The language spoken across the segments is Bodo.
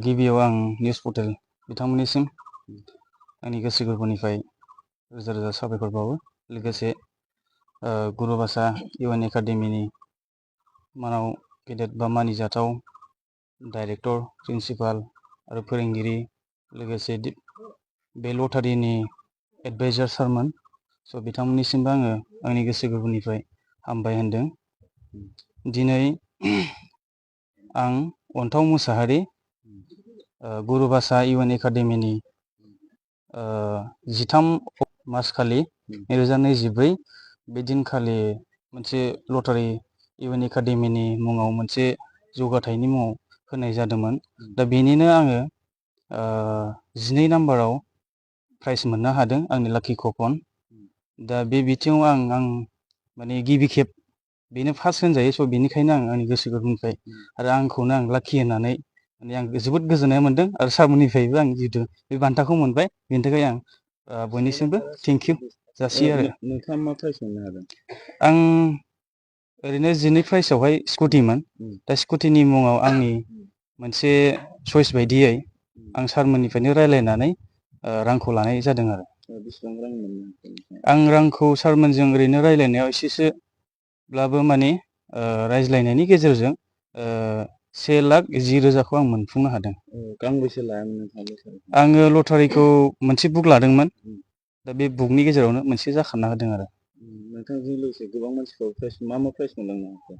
गिबियाव आं निउस पर्टेल बिथांमोननिसिम आंनि गोसो गोरबोनिफ्राय रोजा रोजा साबायखर बावो। लोगोसे गुरुभाषा इउएन एकाडेमिनि मानाव गेदेर बा मानिजाथाव डाइरेक्टर, प्रिन्सिपाल आरो फोरोंगिरि, लोगोसे बे लटारिनि एडभाइजार सारमोन। स' बिथांमोननिसिमबो आङो आंनि गोसो गोरबोनिफ्राय हामबाय होनदों। दिनै आं अन्थाव मुसाहारि, गुरुभाषा इउएन एकाडेमिनि 13 मासखालि 2024 बे दिनखालि मोनसे लटारि इउएन एकाडेमिनि मुङाव मोनसे जौगाथायनि मुङाव होनाय जादोंमोन। दा बेनिनो आङो 12 नाम्बाराव प्राइज मोननो हादों, आंनि लाकि कपन। दा बे बिथिङाव आं माने गिबि खेब बेनो फार्स्ट होनजायो। स' बेनिखायनो आं आंनि गोसो गोरबोनिफ्राय आरो आंखौनो आं लाकि होननानै माने आं जोबोद गोजोननाय मोन्दों। आरो सारमोननिफ्रायबो आं जिहेतु बे बान्थाखौ मोनबाय, बेनि थाखाय आं बयनिसिमबो थेंक इउ जासियो आरो। नोंथाङा मा प्राइज मोननो हादों? आं ओरैनो 12 प्राइजआवहाय स्कुटिमोन। दा स्कुटिनि मुङाव आंनि मोनसे चइस बायदियै आं सारमोननिफ्रायनो रायज्लायनानै रांखौ लानाय जादों आरो। बेसेबां रां मोननो हाखो? आं रांखौ सारमोनजों ओरैनो रायज्लायनायाव एसेसोब्लाबो माने रायज्लायनायनि गेजेरजों 1,10,000 आं मोनफुंनो हादों। गांबेसे लायामोन नोंथाङा? आङो लटारिखौ मोनसे बुक लादोंमोन। दा बे बुकनि गेजेरावनो मोनसे जाखांना होदों आरो। नोंथांजों लोगोसे गोबां मानसिफ्रा मा प्राइज मोनलांनो हाखो?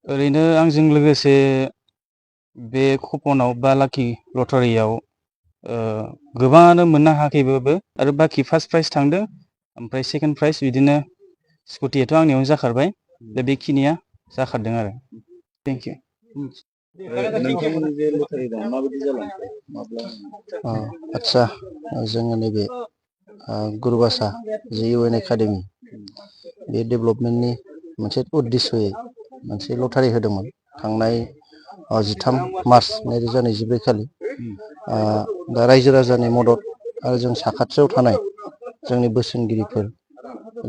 ओरैनो आंजों लोगोसे बे कुपनाव बा लाकि लटारियाव गोबाङानो मोननो हायाखैबाबो आरो बाखि फार्स्ट प्राइज थांदों, ओमफ्राय सेकेन्ड प्राइज बिदिनो स्कुटियाथ' आंनियावनो जाखारबाय। दा बेखिनिया जाखारदों आरो। Thank you. नोंथांमोननि जे लटारि दं माबायदि जालांखो? आदसा, जोङो नैबे गुरुभाषा जि इउएन एकाडेमि बे डेभेलपमेन्टनि मोनसे उद्देश्ययै मोनसे लटारि होदोंमोन थांनाय 13 मार्च 2024 खालि। दा रायजो राजानि मदद आरो जों साखाथियाव थानाय जोंनि बोसोनगिरिफोर,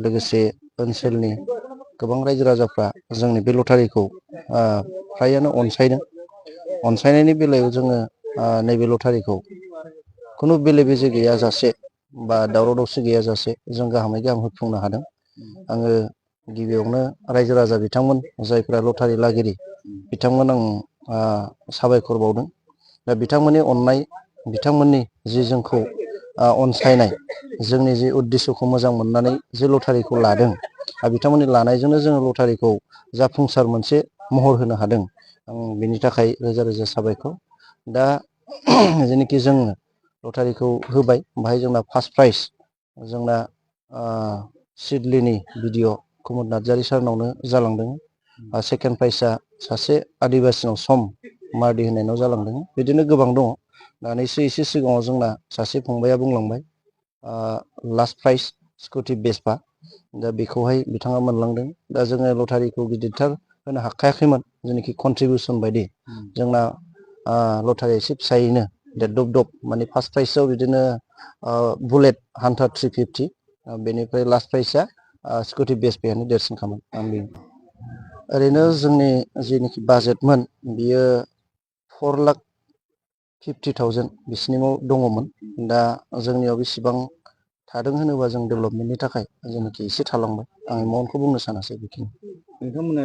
लोगोसे ओनसोलनि गोबां रायजो राजाफ्रा जोंनि बे लटारिखौ फ्रायानो अनसायदों। अनसायनायनि बेलायाव जोङो नैबे लटारिखौ खुनु बेले बेजे गैयाजासे बा दावराव दावसि गैयाजासे जों गाहामै गाहाम होफुंनो हादों। आङो गिबियावनो रायजो राजा बिथांमोन जायफ्रा लटारि लागिरि बिथांमोन आं साबायखर बावदों। दा बिथांमोननि अननाय, बिथांमोननि जि जोंखौ अनसायनाय, जोंनि जि उद्देश्यखौ मोजां मोननानै जे लटारिखौ लादों, बिथांमोननि लानायजोंनो जोङो लटारिखौ जाफुंसार मोनसे महर होनो हादों। आं बिनि थाखाय रोजा रोजा साबायखर। दा जेनोखि जोङो लटारिखौ होबाय, बाहाय जोंना फार्स्ट प्राइज जोंना सिडलिनि भिडिअ' कुमुद नार्जारि सारनावनो जालांदों। सेकेन्ड प्राइजआ सासे आदिबासिनाव सम मार्डि होननायनाव जालांदों। बिदिनो गोबां दङ। दानैसो एसे सिगाङाव जोंना सासे फंबाया बुंलांबाय लास्ट प्राइज स्कुटि बेसपा, दा बेखौहाय बिथाङा मोनलांदों। दा जोङो लटारिखौ गिदिरथार होनो हाखायाखैमोन, जेनाखि कन्ट्रिबिउसन बायदि जोंना लटारिया एसे फिसायैनो दब दब माने फार्स्ट प्राइजआव बिदिनो बुलेट हान्टार 350, बेनिफ्राय लास्ट प्राइजआ स्कुटि बेसपायानो देरसिनखामोन। आं बे ओरैनो जोंनि जेनाखि बाजेटमोन बियो 4,50,000 बिसिनियाव दङमोन। दा जोंनियाव बेसेबां थादों होनोबा जों डेभेलपमेन्टनि थाखाय जेनाखि एसे थालांबाय। आं एमाउन्टखौ बुंनो सानासै बेखिनि। नोंथांमोना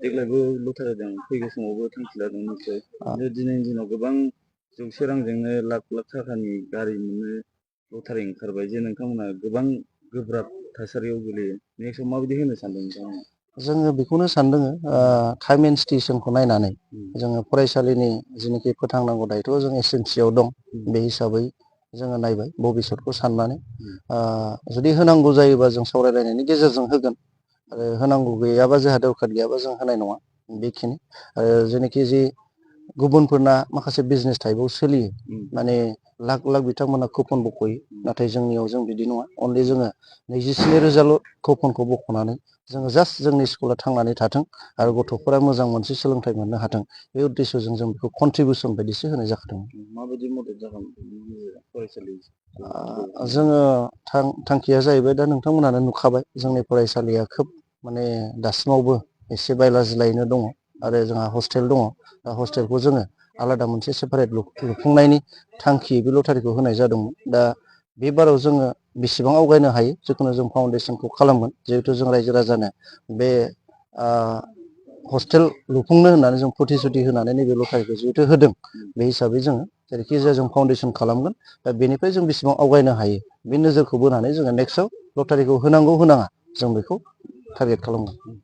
देग्लायबो लटारिजों फैगौ समावबो थांखि लादों निश्चय। दिनैनि दिनाव गोबां जौसे रांजोंनो लाख लाख थाखानि गारि मोननो लटारि ओंखारबाय, जे नोंथांमोना गोबां गोब्राब थासारियाव गोलैयो। नेक्स्टआव माबायदि होनो सानदों नोंथांमोना? जोङो बेखौनो सानदों, टाइम एन्ड स्टेसनखौ नायनानै जोङो फरायसालिनि जेनाखि फोथांनांगौ दायथ' जों एसएमसियाव दं। बे हिसाबै जोङो नायबाय भबिसतखौ साननानै। जुदि होनांगौ जायोबा जों सावरायलायनायनि गेजेरजों होगोन, आरो होनांगौ गैयाबा जोंहा दरखार गैयाबा जों होनाय नङा। बेखिनि आरो जेनाखि जि गुबुनफोरना माखासे बिजनेस टाइपआव सोलियो, माने लाख लाख बिथांमोना कुपन बख'यो, नाथाय जोंनियाव जों बिदि नङा। अनलि जोङो 27,000 कुपनखौ बख'नानै जोङो जास्ट जोंनि स्कुला थांनानै थाथों आरो गथ'फोरा मोजां मोनसे सोलोंथाइ मोननो हाथों, बे उद्देश्यजों जों बेखौ कन्ट्रिबिउसन बायदिसो होनाय जाखादों। माबायदि मदद जागोन फरायसालि? जोङो थांखिया जाहैबाय, दा नोंथांमोनानो नुखाबाय जोंनि फरायसालिया खोब माने दासिमावबो एसे बायला जिलायैनो दङ, आरो जोंहा हस्टेल दङ। दा हस्टेलखौ जोङो आलादा मोनसे सेपारेट लुफुंनायनि थांखि बे लटारिखौ होनाय जादोंमोन। दा बे बाराव जोङो बेसेबां आवगायनो हायो जिखुनु जों फाउन्डेसनखौ खालामगोन, जिहेथु जों रायजो राजानो बे हस्टेल लुफुंनो होननानै जों प्रतिश्रुति होनानै नैबे लटारिखौ जिहेथु होदों, बे हिसाबै जोङो जेरैखि जाया जों फाउन्डेसन खालामगोन। दा बेनिफ्राय जों बेसेबां आवगायनो हायो बे नोजोरखौ बोनानै जोङो नेक्स्टआव लटारिखौ होनांगौ होनाङा जों बेखौ टारगेट खालामगोन।